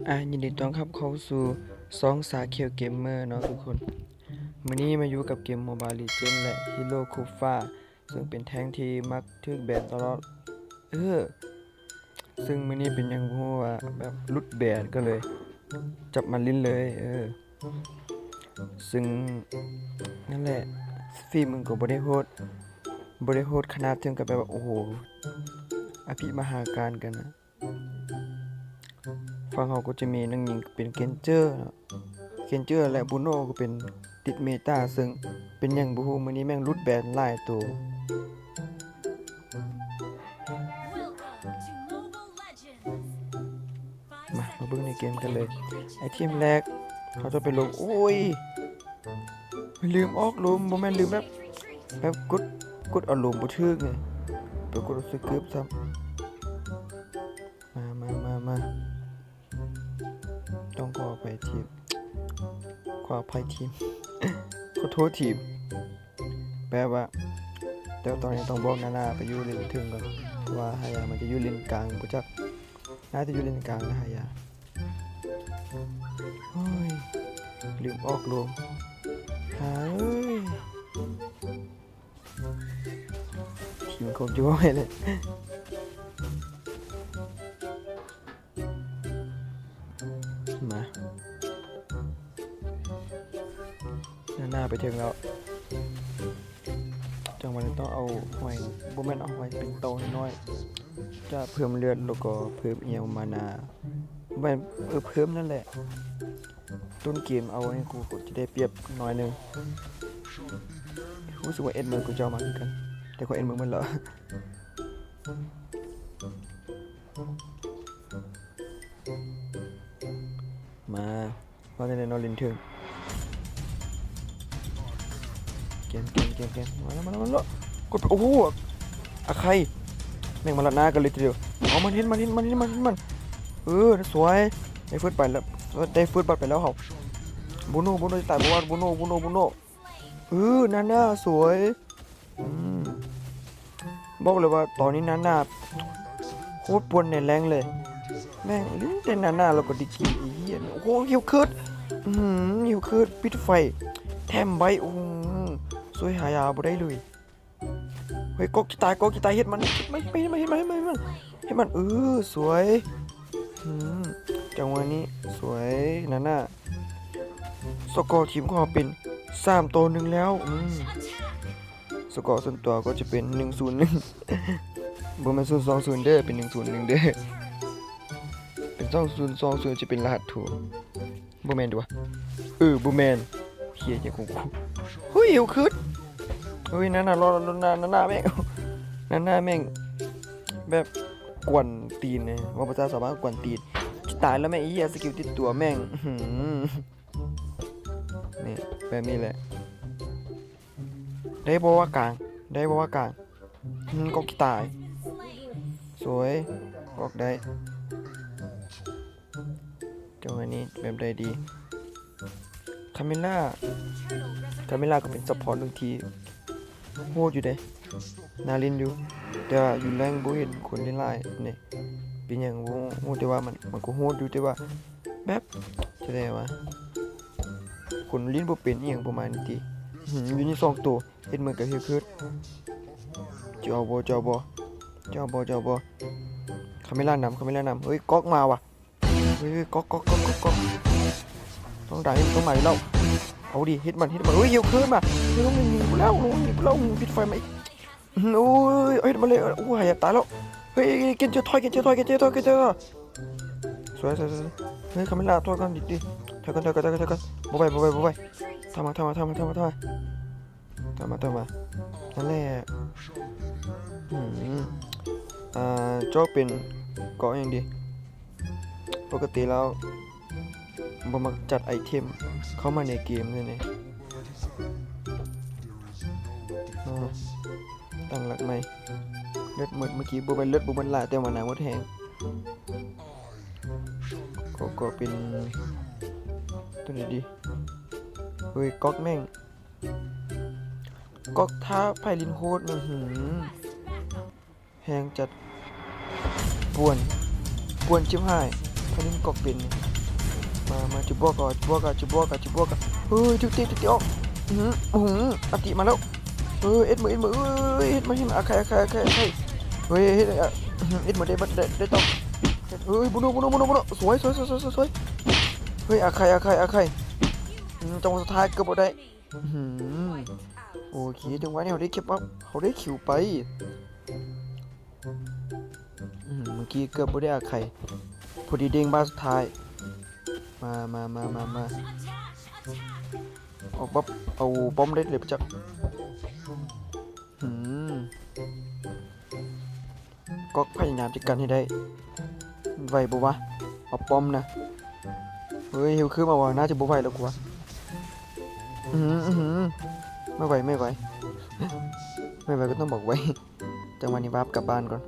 ອ່າ ຍິນດີຕ້ອນຮັບເຂົ້າສູ່ຊ່ອງ Shark Cell Gamer ເນາະທຸກຄົນ. ມື້ນີ້ມາຢູ່ກັບເກມ Mobile Legends ແລະ Hero Kufa ເຊິ່ງເປັນແທ້ງທີ່ມັກຖືກແບນຕະຫຼອດ. ເອີ ເຊິ່ງມື້ນີ້ເປັນຫຍັງບໍ່ຮູ້ວ່າແບບຫຼຸດແບນ ກໍເລີຍຈັບມາຫຼິ້ນເລີຍ. ເອີ ເຊິ່ງນັ້ນແຫຼະ ຝີມືກໍບໍ່ໄດ້ໂຫດ ບໍ່ໄດ້ໂຫດຂະໜາດເຖິງກັບແບບວ່າ ໂອ້ໂຫ ອະພິມະຫາການກັນນະ. ຝັ່ງເຮົາກໍຈະມີນາງຍິງເປັນ Genji ເນາະ Genji ແລະ Bruno ກໍເປັນຕິດເມຕາ ເຊິ່ງເປັນຫຍັງບໍ່ຮູ້ ມື້ນີ້ແມ່ງຫຼຸດແບນຫຼາຍໂຕ. ມາ ມາເບິ່ງໃນເກມກັນເລີຍ. ໄອເທມແລກ ເຮົາຈະໄປລົງ ໂອ້ຍ ລືມອອກລົມ ບໍ່ແມ່ນລືມແບບ ແບບກົດ ກົດເອົາລົມບໍ່ຖືກໄງ ໄປກົດເອົາສະກິບຊ້ຳ. ມາ ມາ ມາ ມາ ຕ້ອງຂໍອະໄພທີມ ຂໍອະໄພທີມ ຂໍໂທດທີມ ແບບວ່າ ແຕ່ຕອນນີ້ຕ້ອງບອກນານາໄປຢູ່ເລນເທິງກ່ອນ ເພາະວ່າຫາຍາມັນຈະຢູ່ເລນກາງ ບໍ່ຈັກ ໜ້າຈະຢູ່ເລນກາງນະຫາຍາ. ໂອ້ຍ ລືມອອກລົມ ຫາເອີຍ. ທີມເຂົາຢູ່ໃຫ້ເລີຍ. ມາ ນານາໄປເຖິງແລ້ວ. ຈັງຫວະນີ້ຕ້ອງເອົາຫອຍ ບໍ່ແມ່ນເອົາຫອຍ ເປັນໂຕນ້ອຍໆ ຈະເພີ່ມເລືອດ ແລ້ວກໍເພີ່ມອີ່ຫຍັງ ມານາ ແມ່ນ ເອີ ເພີ່ມນັ້ນແຫຼະ. ຕົ້ນເກມເອົາໃຫ້ກູ ກູຈະໄດ້ປຽບໜ້ອຍໜຶ່ງ. ຮູ້ສຶກວ່າເອັດເມີກູຈະເອົາມາຄືກັນ ແຕ່ຂໍເອັດເມີໝົດແລ້ວ. ມາ ວ່າແນວໃດເນາະ ຫຼິ້ນເທິງ ແກນ ແກນ ແກນ ແກນ ມາແລ້ວ ມາແລ້ວ ມາແລ້ວ ກົດໄປ ໂອ້ໂຫ ອາໄຄ ແມ່ງມາລັດໜ້າກັນເລີຍທີດຽວ. ເອົາ ມັນເຫັນ ມັນເຫັນ ມັນເຫັນ ມັນເຫັນ ມັນ ເອີ ສວຍ ໄດ້ເຟີສໄປແລ້ວ ໄດ້ເຟີສບັດໄປແລ້ວເຮົາ. ບຣູໂນ ບຣູໂນ ຈະຕາຍບໍ່ວະ ບຣູໂນ ບຣູໂນ ບຣູໂນ. ເອີ ນານາ ສວຍ. ອືມ ບອກເລີຍວ່າຕອນນີ້ນານາໂຄດປ່ວນໃນແລງເລີຍ ແມ່ງຫຼິ້ນແຕ່ນານາ ແລ້ວກໍດີຄິວ ໄອ້ເຫຍ. ໂອ້ໂຫ ຮິວເຄິດ ອືມ ຣິວເຄິດ ປິດໄຟ ແຖມໄວ້ ໂອ້ໂຫ ຊ່ວຍຫາຢາບໍ່ໄດ້ເລີຍ. ເຮີ້ຍ ກອກຈະຕາຍ ກອກຈະຕາຍ ເຮັດມັນ ເຮັດມັນ ເຮັດມັນ ເຮັດມັນ ເອີ ສວຍ. ອືມ ຈັງຫວະນີ້ສວຍ ນານາ. ສະກໍທີມຂອງເຮົາເປັນສາມຕໍ່ໜຶ່ງແລ້ວ. ອືມ ສະກໍສ່ວນຕົວກໍຈະເປັນໜຶ່ງສູນໜຶ່ງ ບໍ່ແມ່ນສູນສອງສູນເດີ້ ເປັນໜຶ່ງສູນໜຶ່ງເດີ້ ເປັນສອງສູນສອງສູນ ຈະເປັນລະຫັດໂຖ ບໍ່ແມ່ນຕິວະ. ເອີ ບໍ່ແມ່ນ ເຄຍຫຍັງຂອງກູ. ເຮີ້ຍ ເຮວຄຶດ ເຮີ້ຍ ນານາ ນານາແມ່ງ ນານາແມ່ງແບບກວນຕີນເລີຍ ເວົ້າພາສາຊາວບ້ານກວນຕີນ. ຈະຕາຍແລ້ວແມ່ງ ອີ່ເຫຍ ສະກິວຕິດຕົວແມ່ງ ອື ນີ້ ແບບນີ້ແຫຼະ. ໄດ້ບໍ່ວ່າກາງ ໄດ້ບໍ່ວ່າກາງ. ອືມ ກອກຈະຕາຍ ສວຍ ກອກໄດ້. ຈັງຫວະນີ້ແບບໃດດີ? ຄາເມລ່າ ຄາເມລ່າກໍເປັນຊັບພອດໜຶ່ງທີ່ໂຫດຢູ່ເດ້ ໜ້າຫຼິ້ນຢູ່ ແຕ່ວ່າຢູ່ແລງບໍ່ເຫັນຄົນຫຼິ້ນຫຼາຍເດ້. ເປັນຫຍັງບໍ່ຮູ້ ແຕ່ວ່າມັນ ມັນກໍໂຫດຢູ່ ແຕ່ວ່າແບບ ຈະໄດ້ວ່າ ຄົນຫຼິ້ນບໍ່ເປັນອີ່ຫຍັງປະມານນີ້ຕິ. ອື ຢູ່ນີ້ສອງໂຕ ເຮັດເໝືອນກັບເຮວຄຶດ ຈະເອົາບໍ່ ຈະເອົາບໍ່ ຈະເອົາບໍ່ ຈະເອົາບໍ່? ຄາເມລ່ານຳ ຄາເມລ່ານຳ. ເຮີ້ຍ ກອກມາວ່ະ. ເຮີ້ຍ ກອກ ກອກ ຕ້ອງໄດ້ ຕ້ອງມາຢູ່ແລ້ວ. ເອົາດິ ເຮັດມັນ ເຮັດມັນ. ເຮີ້ຍ ເຮວຄຶດມາ. ເຮີ້ຍ ລົງໜີໄປແລ້ວ ລົງໜີໄປແລ້ວ. ປິດໄຟມາອີກ. ໂອ້ຍ ເຮັດມາເລີຍ. ໂອ້ຍ ຫາຍາກຕາຍແລ້ວ. ເຮີ້ຍ ເກນເຈີ ຖອຍ ເກນເຈີ ຖອຍ ເກນເຈີ ຖອຍ ເກນເຈີ ຖອຍ. ສວຍ ສວຍ ສວຍ. ເຮີ້ຍ ຄາເມລ່າ ຖອຍກ່ອນ ດີ ຖອຍກ່ອນ ຖອຍກ່ອນ ຖອຍກ່ອນ ຖອຍກ່ອນ. ບໍ່ໄຫວ ບໍ່ໄຫວ ບໍ່ໄຫວ. ຖອຍມາ ຖອຍມາ ຖອຍມາ ຖອຍມາ ຖອຍມາ. ຕາມມາ ຕາມມາ. ນັ້ນແຫຼະ. ອືມ ອ່າ ເຈົ້າເປັນເກາະຫຍັງດີ? ປົກກະຕິແລ້ວບໍ່ມັກຈັດໄອເທັມເຂົ້າມາໃນເກມເລີຍນີ້. ອ່າ ຕັ້ງຫຼັກໃໝ່. ເລືອດໝົດ ເມື່ອກີ້ບໍ່ແມ່ນເລືອດບໍ່ໝົດຫຼາຍ ແຕ່ວ່າໜ້າໝົດແຮງ. ເກາະ ເກາະເປັນຕົວໃດດີ? ເຮີ້ຍ ກອກແມ່ງ ກອກ ຖ້າໃຜຫຼິ້ນໂຫດ ອືຫື ແຮງຈັດ. ປ່ວນ ປ່ວນຈິບຫາຍ ໃຜຫຼິ້ນກອກເປັນ. ມາ ມາ ຈະບວກກໍ ຈະບວກກໍ ຈະບວກກໍ ຈະບວກກໍ ເຮີ້ຍ ຖືກເຕະ ຖືກເຕະອອກ ອື ອື ອັນຕິມາແລ້ວ ເອີ ເອັດມື ເອັດມື ເອີຍ ເຮັດມາ ເຮັດມາ ອາໄຄ ອາໄຄ ອາໄຄ ອາໄຄ ເຮີ້ຍ ເຮັດ ອາ ອື ເອັດມື ໄດ້ ໄດ້ ໄດ້ຕໍ່ ເຮີ້ຍ ບູໂນ ບູໂນ ບູໂນ ບູໂນ ສວຍ ສວຍ ສວຍ ເຮີ້ຍ ອາໄຄ ອາໄຄ ອາໄຄ ອື ຈັງຫວະສຸດທ້າຍເກືອບບໍ່ໄດ້ ອື ໂອເຄ ຈັງຫວະນີ້ເຮົາໄດ້ເກັບ ເຮົາໄດ້ຄິວໄປ. ອືມ ເມື່ອກີ້ເກືອບບໍ່ໄດ້ອາໄຄ ພໍດີເດ້ງບາດສຸດທ້າຍ ມາ ມາ ມາ ມາ ມາ ເອົາປັບ ເອົາປ້ອມໄດ້ເລີຍປະຈັກ ອືມ ກໍພະຍາຍາມຈະກັນໃຫ້ໄດ້ ໄຫວບໍ່ວະ ເອົາປ້ອມນະ ເຮີ້ຍ ຮິວຄືມາວ່າ ໜ້າຈະບໍ່ໄຫວແລ້ວກູວ່າ ອືມ ອືມ ໄມ່ໄຫວ ໄມ່ໄຫວ ໄມ່ໄຫວກໍຕ້ອງບອກໄຫວ. ຈັງຫວະນີ້ວາບກັບບ້ານກ່ອນ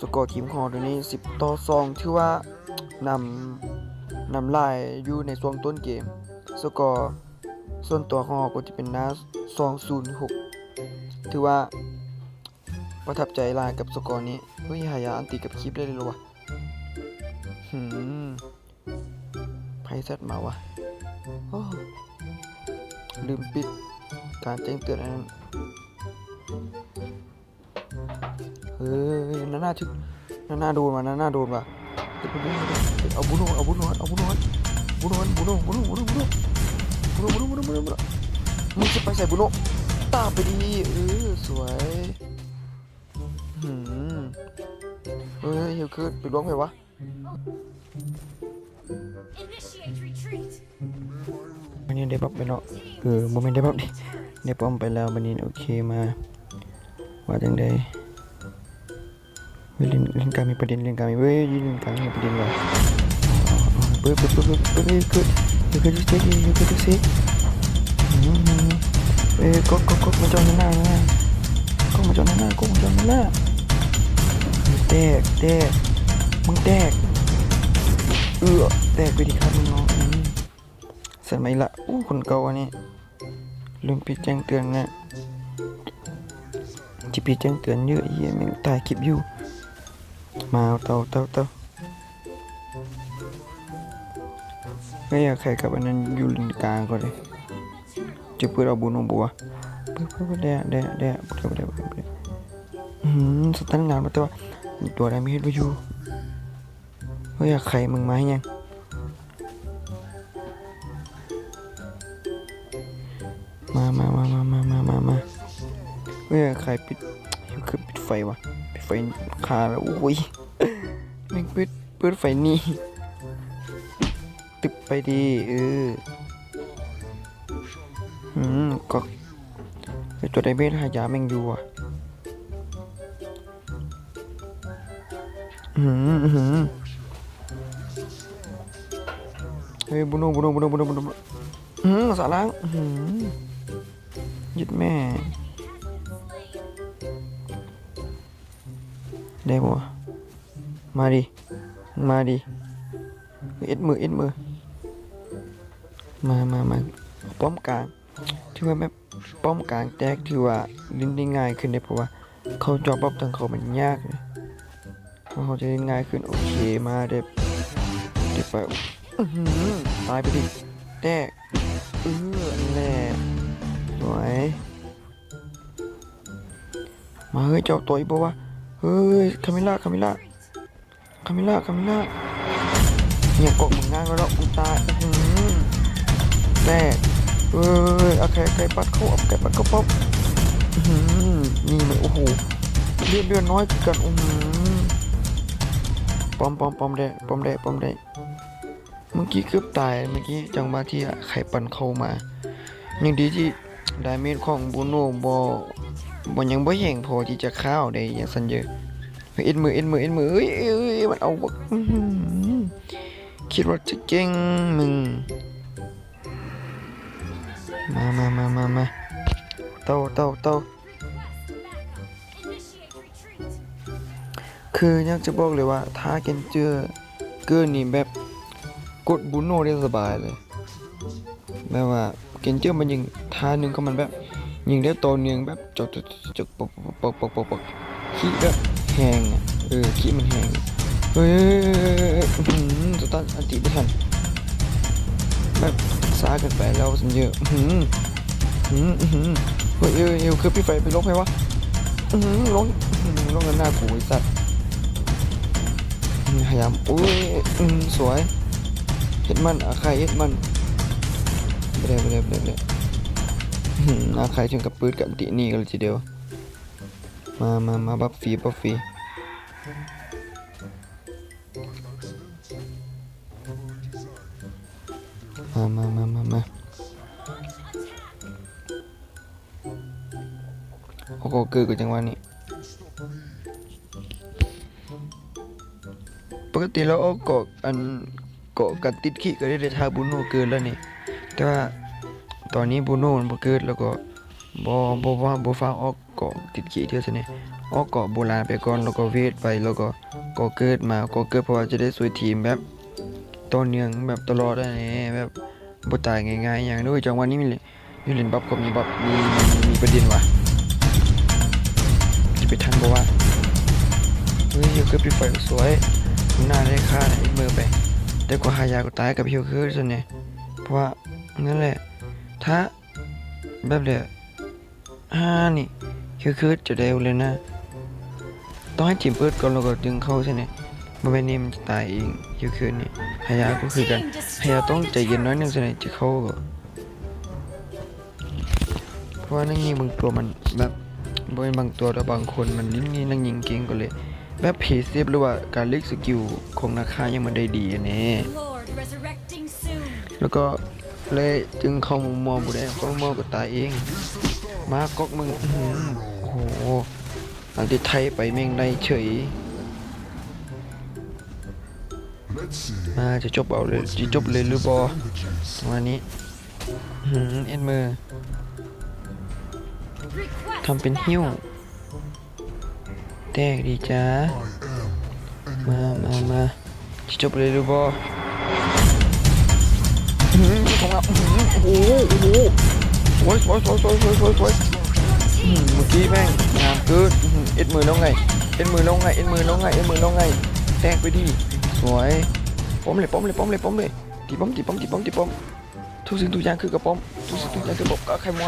ສະກໍທີມຂອງເຮົາຕອນນີ້ ສິບຕໍ່ສອງ ຖືວ່ານຳ ນຳຫຼາຍຢູ່ໃນຊ່ວງຕົ້ນເກມ ສະກໍສ່ວນຕົວຂອງເຮົາກໍຈະເປັນນຳ ສອງສູນຫົກ ຖືວ່າປະທັບໃຈຫຼາຍກັບສະກໍນີ້ ເຮີ້ຍ ຫາຢາອັນຕິກັບຄລິບໄດ້ເລີຍຫວະ ຫືມ. ໃຜແຊັດມາວະ ໂອ້ ລືມປິດການແຈ້ງເຕືອນອັນນັ້ນ ເຮີ້ຍ ນານາ ນານາໂດນວ່ະ ນານາໂດນວ່ະ ເອົາບູໂນ ເອົາບູໂນ ເອົາບູໂນ ບູໂນ ບູໂນ ບູໂນ ບູໂນ ບູໂນ ມຶງຊິໄປໃສບູໂນ ຕາມໄປດີ ເອີ ສວຍ ຫືມ ເຮີ້ຍ ຮິວຄືໄປລວງໃຜວະ? Initiate retreat. ອັນນີ້ໄດ້ບັບໄປເນາະ ເອີ ບໍ່ແມ່ນໄດ້ບັບເດ ໄດ້ປ້ອມໄປແລ້ວ ບັດນີ້ ໂອເຄ ມາ ວ່າຈັ່ງໃດ ເອີ ເລ່ນ ເລ່ນກາມີປະເດັນ ເລ່ນກາມີ ເອີ ເລ່ນກາມີປະເດັນວ່າ ເປີດ ເປີດ ເປີດ ເປີດ ເອີ ເກີດ ເກີດ ເກີດ ເອີ ກໍ ກໍ ກໍ ມາຈອດໜ້າ ກໍມາຈອດໜ້າ ກໍມາຈອດໜ້າ ແຕກ ແຕກ ມຶງແຕກ ເອື້ອ ແຕກໄປດີຄັບ ເນາະ ອືມ ໃສ່ມາອີກລະ ໂອ້ ຄົນເກົ່າອັນນີ້ ລືມປິດແຈ້ງເຕືອນນະ ຊິປິດແຈ້ງເຕືອນຢູ່ ເອີຍ ແມ່ງຖ່າຍຄລິບຢູ່ ມາ ເອົາ ເຕົາ ເຕົາ ເຕົາ ເຮີ້ຍ ໃຄກັບອັນນັ້ນຢູ່ເລນກາງກ່ອນເດ ຈະເປີດເອົາບູໂນບໍ່ວະ ເປີດ ເປີດ ເປີດ ແດ່ ແດ່ ແດ່ ບໍ່ໄດ້ ບໍ່ໄດ້ ບໍ່ໄດ້ ອືມ ສະຕັນງາມ ແຕ່ວ່າຕົວໃດມີເຮັດບໍ່ຢູ່ ເຮີ້ຍ ໃຄ ມຶງມາເຮັດຫຍັງ? ມາ ມາ ມາ ມາ ເຮີ້ຍ ໃຄປິດ ຄືປິດໄຟວະ ປິດໄຟຄາແລ້ວ ໂອ້ຍ ແມ່ງເປີດ ເປີດໄຟໜີ ຕຶບໄປດີ ເອີ ອືມ ກໍ ເຮີ້ຍ ຕົວໃດເມດຫາຢາແມ່ງຢູ່ວະ ອືມ ອືມ ເຮີ້ຍ ບູໂນ ບູໂນ ບູໂນ ບູໂນ ອືມ ສາລາງ ອືມ ເຢັດແມ່ ໄດ້ບໍ່? ມາດິ ມາດິ ເອັດມື ເອັດມື ມາ ມາ ມາ ປ້ອມກາງ ຖືວ່າແບບປ້ອມກາງແຕກ ຖືວ່າຫຼິ້ນໄດ້ງ່າຍຂຶ້ນເດ້ ເພາະວ່າເຂົາຈອບບັບທາງເຂົາມັນຍາກນະ ເຮົາຈະຫຼິ້ນງ່າຍຂຶ້ນ ໂອເຄ ມາເດ້ ເດ້ໄປ ອືຫື ຕາຍໄປດິ ແຕກ ເອີ ນັ້ນແຫຼະ ສວຍ ມາເຮີ້ຍ ເຈົ້າຕໍ່ອີກບໍ່ວະ ເຮີ້ຍ ຄາເມລາ ຄາເມລາ ຄາເມລາ ຄາເມລາ ຫຍັງເກາະມຶງງາງແລ້ວເນາະ ອຸຍ ຕາຍ ອືຫື ແຕກ ເອີຍ ອາໄຄ ອາໄຄ ປັດເຂົ້າ ອາໄຄ ປັດເຂົ້າປ້ອມ ອືຫື ນີ້ມັນ ໂອ້ໂຫ ເລືອດ ເລືອດນ້ອຍຄືກັນ ອືຫື ປ້ອມ ປ້ອມ ປ້ອມໄດ້ ປ້ອມໄດ້ ປ້ອມໄດ້ ເມື່ອກີ້ເກືອບຕາຍ ເມື່ອກີ້ຈັງຫວະທີ່ອາໄຄປັນເຂົ້າມາ ຍັງດີທີ່ ດາເມດຂອງບູໂນບໍ່ ບໍ່ ຍັງບໍ່ແຮງພໍທີ່ຈະຂ້າວໄດ້ ຈັ່ງຊັ້ນເດີ ເອີຍ ເອັດມື ເອັດມື ເອັດມື ເອີຍ ເອີຍ ເອີຍ ມັນເອົາບັກ ອືຫື ຄິດວ່າຈະເກັ່ງມຶງ ມາ ມາ ມາ ມາ ເຕົ້າ ເຕົ້າ ເຕົ້າ ຄືຢາກຈະບອກເລີຍວ່າ ທ່າເກັນເຈີເກີນີ້ແບບກົດບູໂນໄດ້ສະບາຍເລີຍ ແບບວ່າເກັນເຈີມັນຍິງທ່າໜຶ່ງຂອງມັນແບບຍິງໄດ້ຕໍ່ເນື່ອງແບບ ຈອກ ຈອກ ຈອກ ປອກ ປອກ ປອກ ປອກ ປອກ ຂີ້ແບບແຮງອະ ເອີ ຂີ້ມັນແຮງ ເອີຍ ອືມ ສະຕັນອັນຕິບໍ່ທັນ ແບບຊ້າເກີນໄປແລ້ວ ຊັນເຢີ ອືມ ອືມ ອືມ ເອີຍ ເອີຍ ເອີຍ ຄືປີ້ໄຟໄປລົງໃຜວະ ອືມ ລົງ ອືມ ລົງນຳໜ້າກູ ໄອ້ສັດ ອືມ ພະຍາຍາມ ໂອ້ຍ ອືມ ສວຍ ເຮັດມັນ ອາໄຄເຮັດມັນ ບໍ່ໄດ້ ບໍ່ໄດ້ ບໍ່ໄດ້ ບໍ່ໄດ້ ອືມ ອາໄຄເຖິງກັບປືດກັບອັນຕິໜີກັນເລີຍທີດຽວ ມາ ມາ ມາ ບັບຟຣີ ບັບຟຣີ ມາ ມາ ມາ ມາ ມາ ໂອ້ໂຫ ເກີດກັນຈັງຫວະນີ້ ປົກກະຕິລາວອອກເກາະ ອັນ ເກາະກັນຕິດຂີ້ກໍໄດ້ ໄດ້ຖ້າບູໂນເກີດແລ້ວນີ້ ແຕ່ວ່າຕອນນີ້ບູໂນມັນບໍ່ເກີດ ແລ້ວກໍບໍ່ ບໍ່ ບໍ່ ບໍ່ຟ້າວອອກ ເກາະຕິດຂີ້ເທື່ອຊັ້ນນີ້ ອອກເກາະໂບລານໄປກ່ອນ ແລ້ວກໍເວດໄປ ແລ້ວກໍ ກໍເກີດມາ ກໍເກີດ ເພາະວ່າຈະໄດ້ຊ່ວຍທີມແບບຕໍ່ເນື່ອງ ແບບຕະຫຼອດຫັ້ນແຫຼະ ແບບບໍ່ຕາຍງ່າຍໆຫຍັງເດີ. ຈັງຫວະນີ້ມີ ມີຫຼິ້ນບັບກໍມີບັບ ມີ ມີ ມີປະເດັນວ່າ ຈະໄປທັນບໍ່ວະ? ເຮີ້ຍ ເຮີ້ຍ ເກີດປິດໄຟສວຍ ໜ້າໄດ້ຂ້ານະ ເອັດເມີໄປ ແຕ່ກໍຫາຍາກກໍຕາຍກັບເຮີ້ຍຄືຊັ້ນນີ້ ເພາະວ່ານັ້ນແຫຼະ ຖ້າ ແບບເດ ອ່າ ນີ້ ຄື ຄືຈະໄດ້ເລີຍນະ ຕ້ອງໃຫ້ທີມເປີດກ່ອນ ແລ້ວກໍດຶງເຂົ້າຊັ້ນນີ້ ບໍ່ແມ່ນນີ້ມັນຈະຕາຍເອງ ຄື ຄືນີ້ ຫາຍາກກໍຄືກັນ ຫາຍາກຕ້ອງໃຈເຢັນໜ້ອຍໜຶ່ງຊັ້ນນີ້ ຈະເຂົ້າກໍ ເພາະວ່ານັກຍິງບາງຕົວມັນແບບ ບໍ່ແມ່ນບາງຕົວດອກ ບາງຄົນມັນຫຼິ້ນນີ້ ນັກຍິງເກັ່ງກໍເລີຍແບບ ເພເຊບ ຫຼືວ່າການເລກສະກິວຂອງນັກຂ້າຍັງບໍ່ໄດ້ດີຫັ້ນແຫຼະ Lord resurrecting soon. ແລ້ວກໍເລີຍຈຶ່ງເຂົ້າໝໍ່ໆ ບໍ່ໄດ້ເຂົ້າໝໍ່ກໍຕາຍເອງ ມາກອກມຶງ ອືຫື ໂອ້ໂຫ ອັນຕິໄທໄປແມ່ງໄດ້ເສີຍ ມາ ຈະຈົບເອົາເລີຍ ຈະຈົບເລີຍຫຼືບໍ່ ປະມານນີ້ ອືຫື ເອັດເມີ ທຳເປັນຫິ້ວ ແຕກດີຈ້າ ມາ ມາ ມາ ຊິຈົບເລີຍຫຼືບໍ່? ອືມ ຂອງລາວ ອືມ ໂອ້ໂຫ ໂອ້ໂຫ ສວຍ ສວຍ ສວຍ ອືມ ເມື່ອກີ້ແມ່ງງາມເກີນ ອືມ ເອັດມືແລ້ວໄງ ເອັດມືແລ້ວໄງ ເອັດມືແລ້ວໄງ ເອັດມືແລ້ວໄງ ແຕກໄປດີ ສວຍ ປ້ອມເລີຍ ປ້ອມເລີຍ ປ້ອມເລີຍ ປ້ອມເລີຍ ຕີປ້ອມ ຕີປ້ອມ ຕີປ້ອມ ຕີປ້ອມ ທຸກສິ່ງທຸກຢ່າງຄືກະປ້ອມ ທຸກສິ່ງທຸກຢ່າງຄືປ້ອມ ອາໄຄມາ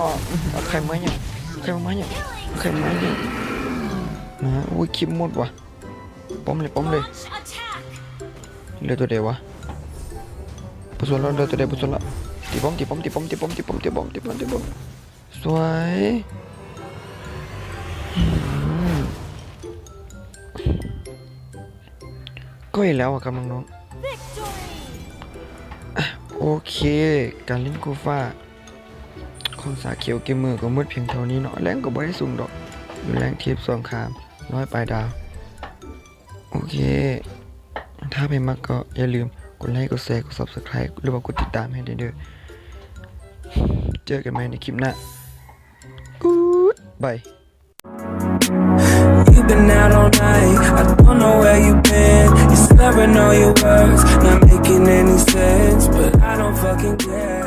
ອາໄຄມາຫຍັງ ອາໄຄມາຫຍັງ ອາໄຄມາຫຍັງ ນະ ໂອ້ຍ ຄລິບໝົດວ່ະ ປ້ອມເລີຍ ປ້ອມເລີຍ ເຫຼືອຕົວໃດວະ ບໍ່ສົນແລ້ວ ເຫຼືອຕົວໃດບໍ່ສົນແລ້ວ ຕີປ້ອມ ຕີປ້ອມ ຕີປ້ອມ ຕີປ້ອມ ສວຍ ອືມ ກໍອີກແລ້ວອະ ກຳລັງນ້ອງ ອ່ະ ໂອເຄ ການຫຼິ້ນຄູ່ຟ້າຂອງສາຂຽວເກມເມີກໍໝົດພຽງເທົ່ານີ້ເນາະ ແລງກໍບໍ່ໄດ້ສູງດອກ ຢູ່ແລງທີບສອງຄາມ ຮ້ອຍປາຍດາວ ໂອເຄ ຖ້າໃຜມັກກໍຢ່າລືມກົດໄລ ກົດແຊ ກົດຊັບສະໄຄຣບ໌ ຫຼືວ່າກົດຕິດຕາມໃຫ້ແດ່ເດີ ເຈີກັນໃໝ່ໃນຄລິບໜ້າ ກູດບາຍ You've been out all night, I don't know where you've been. You're slurring all your words, not making any sense, but I don't fucking care.